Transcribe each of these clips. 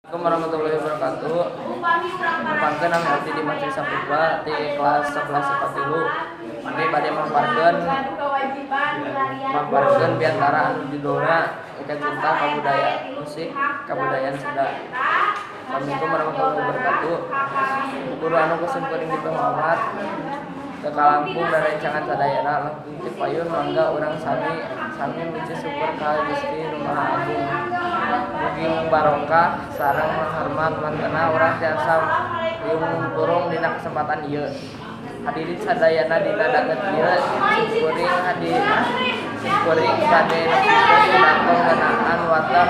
Assalamualaikum warahmatullahi wabarakatuh. Tepangkeun, nami abdi Dimas Tri Saputra di kelas 11 IPA 3. Abdi bade maparkeun maparkeun biantara anu judulna Ikat Cinta Kabudaya Musik Kabudayaan Sunda. Assalamualaikum warahmatullahi wabarakatuh. Guru anu ku simkuring dipihormat, teu kalangkung rerencangan sadayana, langkung ti payun mangga urang sami sami muji syukur ka Gusti Nu Maha Agung. Mugi mung barokah sareng hormat mantena urang tiasa riung mungkurung dina kesempatan ieu. Hadirin sadayana dina danget ieu, simkuring hadir simkuring bade nepikeun pidato ngeunaan watak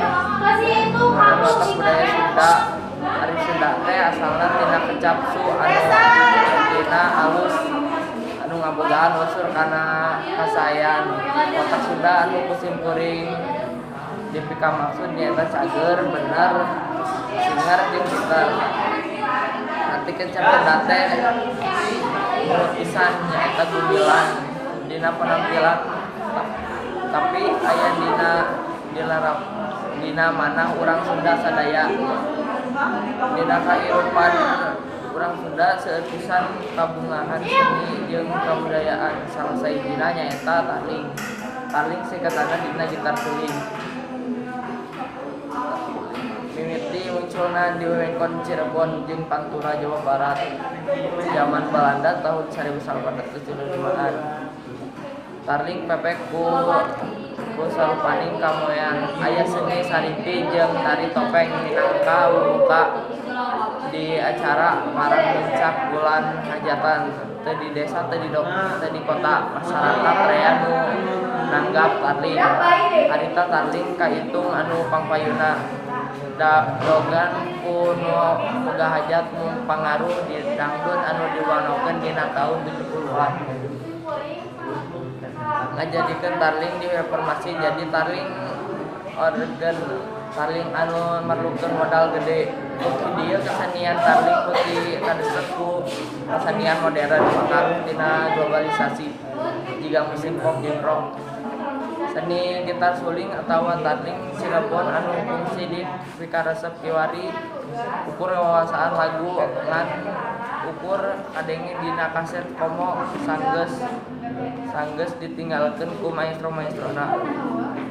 budaya Sunda. Ari Sunda teh asalna tina kecap su anu artina alus, anu ngabogaan unsur kana kasaean. Watak Sunda anu ku simkuring dipikamaksud nyaeta cager, bener, singer jeung pinter. Arti kecap Sunda teh nurut pisan, nyaeta gumilang dina penampilan tapi aya dina dina manah urang Sunda sadaya. Dina kahirupan urang Sunda seueur pisan kabungahan seni jeung kabudayaan, salah sahijina nyaeta tarling. Tarling singkatanna tina gitar suling. Mimiti munculna di wewengkon Cirebon jeung Pantura Jawa Barat jaman Balanda tahun 1835-an. Tarling pepek ku sarupaning kamoean. Aya seni sarimpi jeung tari topeng minangka webuka di acara marang nincak bulan hajatan. Teu di desa, teu di kota, masyarakat rea nu nanggap tarling. Harita tarling kaitung anu pangpayuna. Dadogan ku nu boga hajat mung pangaruh di dangdut anu diwanokeun dina taun 70-an. Ngajadikeun tarling direformasi jadi tarling organ, tarling anu merlukeun modal gede. Beuki dieu kesenian tarling beuki kadesek ku kasenian modern pangaruh tina globalisasi jiga musik pop jeung rock. Seni gitar suling atawa tarling Cirebon anu kungsi dipikaresep kiwari ukur wawasaan lagu ngan ukur kadenge dina kaset komo sanggeus sanggeus ditinggalkeun ku maestro-maestrona.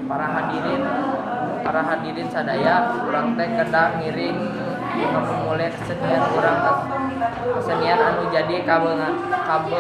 Para hadirin sadaya, urang teh kedah ngiring ngamumule kesenian urang, kesenian anu jadi kabe